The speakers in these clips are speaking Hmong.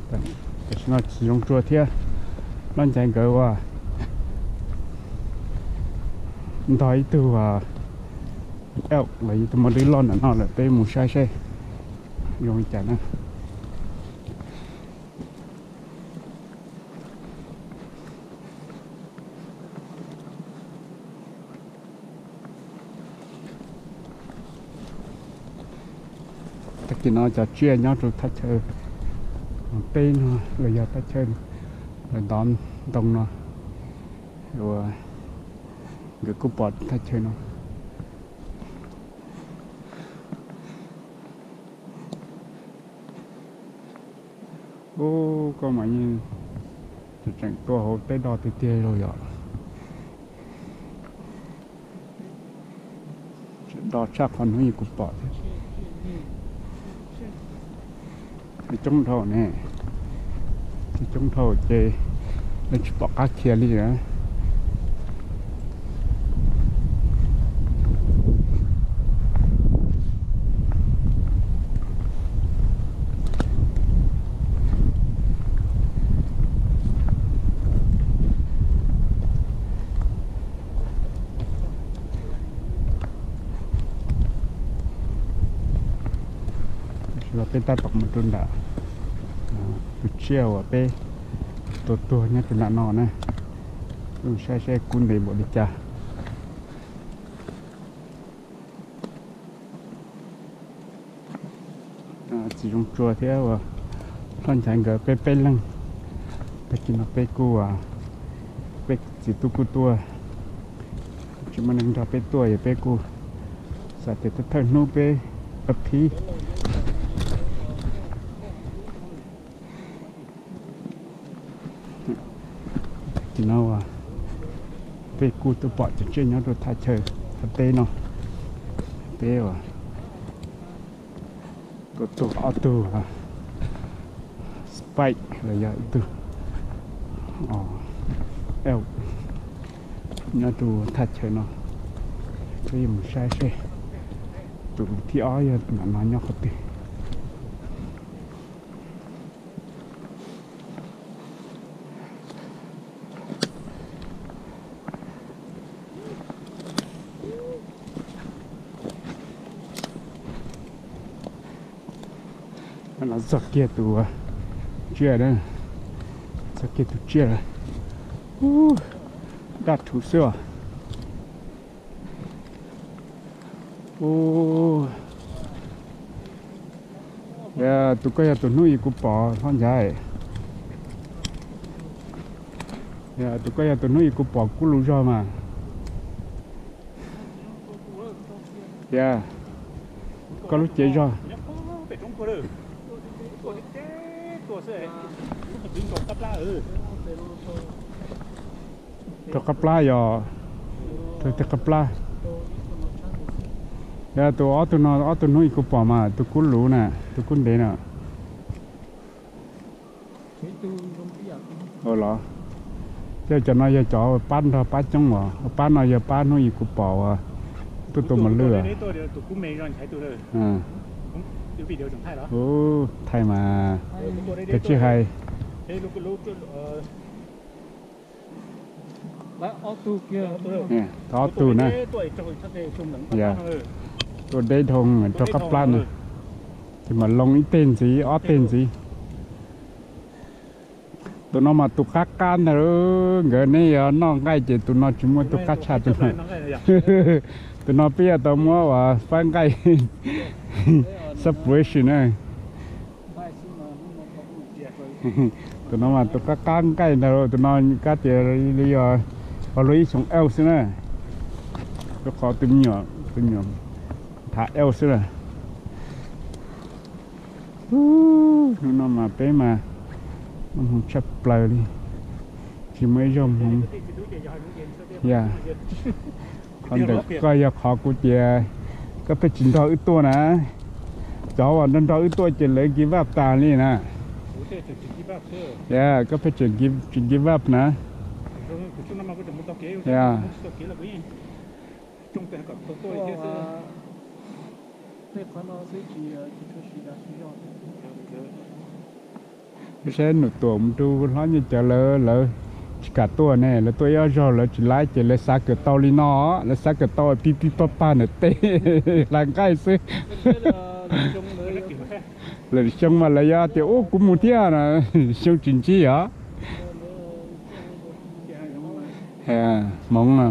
Tam sim no txiv Zoov Tsua thiab Hlob Nchaiv nkawd ua ntog ib tug elk los yog ib tug mos dwb loj ntawm no lawm, peb mus saib seb zoo li cas na. Tag kis no cov tsiaj nyob rau thaj chaw peb no los yog thaj chaw lawv ntov ntoo no, uas nkawd kuj pom thaj chaw no. Ub, koj mas yeej tseem tuaj hauv teb do tiag tiag los yom. Tseem do tshaj qhov hnub yus kuv pom thiab. Coob dhau ne, coob dhau ces lawv tsis pom qab khiav li na. Los peb tab tom mus rau nram tus tsiaj uas peb tua tuag nyob rau nram no na, saib seb kub ntev npaum li cas. Txiv Zoov Tsua thiab uas Hlob Nchaiv nkawd peb peb leeg. Tag kis no peb kuj, peb txiv tub kuj tuaj, tsis muaj neeg nrog peb tuaj, yog peb kuj xav tias thawj thawj hnub peb ua phib. Tag kis no peb kuj tuaj pom cov tsiaj nyob rau thaj chaw qab teb no. Peb ua tua tuag ob tug spike los yog ib tug elk nyob rau thaj chaw no. Peb yuav mus saib seb tus thib ob yog ntawm no nyob qhov twg. Los txog kiag tus tsiaj, txog kiag tus tsiaj lawm. Ub, daj rhuv xwb os. Ub, tus koj yog tus hnub ib kuv pom Hlob Nchaiv. Tus koj yog tus hnub ib kuv pom kub lus zog mas. Yog, koj lub cev zog. Rau qab plab yog, rau tej qab plab. Yog tus ob tug no, ob tug hnub ib kuv pom mas tus kub luv na, tus kub ntev na. Los, yog cov no yog cov pab nrog pab coob as, pab no yog pab hnub ib kuv pom uas tuaj tua mos lwj. Thaij mas, koj tsis hais. Ob tug na, tua deb dhau rau qab plab na, ces mam loo ib teg ntxiv ob teg ntxiv. Tus no mas tus qab qab ntag, nkawd neb yuav noj nqaij ces tus no tsis muaj tus qab tshaj tus no. Tus no peb yuav tau muab uas faib nqaij subscription na. Tus no mas tus qab qab nqaij ntag, tus no kab tias li ua luag ib xyoo elk xwb na. Rau qhov tus me nyuam, tus me nyuam nthav elk xwb na. Hnub no mas peb mas hmoov tshaj plaws li, tsis muaj ib zaug hmoov. Yog, qhov ntawm koj yog qhov kuv tias koj pheej tsis nrog wb tuaj na. Cov uas nrog nrog wb tuaj ces lawv give up tas li na. Yog, koj pheej tseem tsis give up na. Yog. Saib Num Tuam mus rau hlob Nyiaj Cawv lawv, lawv tsis kam tuaj ne, lawv tuaj ib ob zaug lawv tsis laib ces lawv xav kawm tau li no, lawv xav kawm tau pib pib pag pag ntawm tej hla nqaij xwb. Lawv xyoo mas lawv yuav tias ub kuv mus thiab no, xyoo tsis ntsib os. Hmoov no.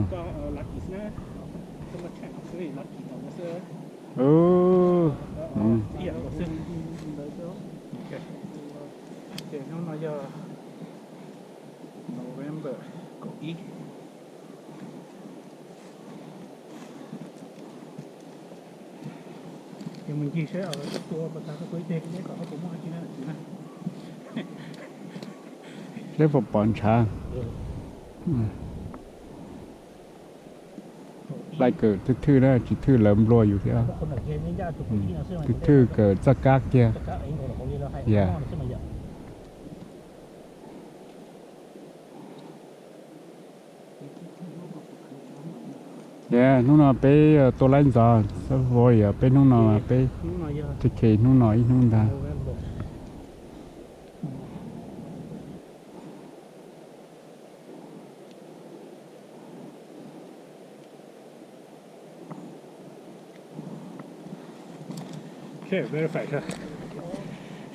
Hnub no yog November kaum ib. Ces mus ncig saib tua pas tas tua ib teg, kom puas muaj dab tsi na. Saib puas pom ntshav. Laij kawm thwj thwj na, tsis thwj lawv nplua yus thiab. Thwj thwj kawm txoj kab kiag. Ya. Hnub no peb tua laib ntxov, xab vov yog peb hnub no, peb, hnub no yog, hnub no ib hnub ntag.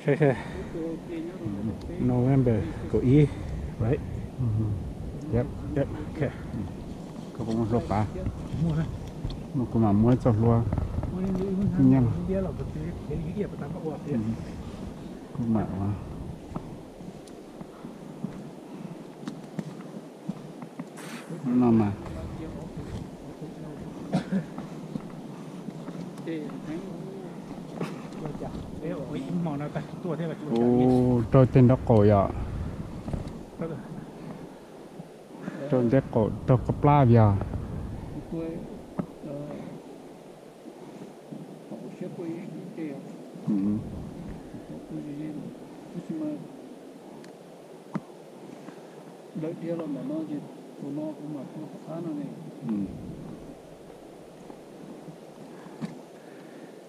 Saib, November kaum ib, right? Koj puas muaj hlua pav? Kuv mam muab txoj hlua. Kuv mam no mas. Ua raug tej nraub qaum yom. Raug nraub qaum, raug qab plab yog.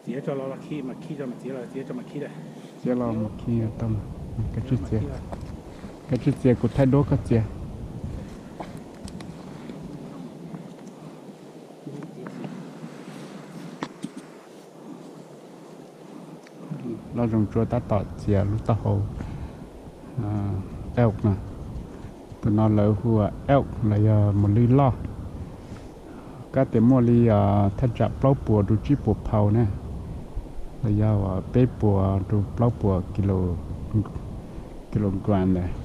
Txiav tso los khi, txiav los khi tau. Koj tsis txiav, kuv thaij duab koj txiav. Loj Zoo Tsua tab tom txiav lub taub hau elk no. Tus no lawv hu ua elk los yog mos lwj loj. Kab tias muaj li thaj tsam plaub puas rau tsib puas pound ne, los yog peb puas rau plaub puas kilogram ntawd.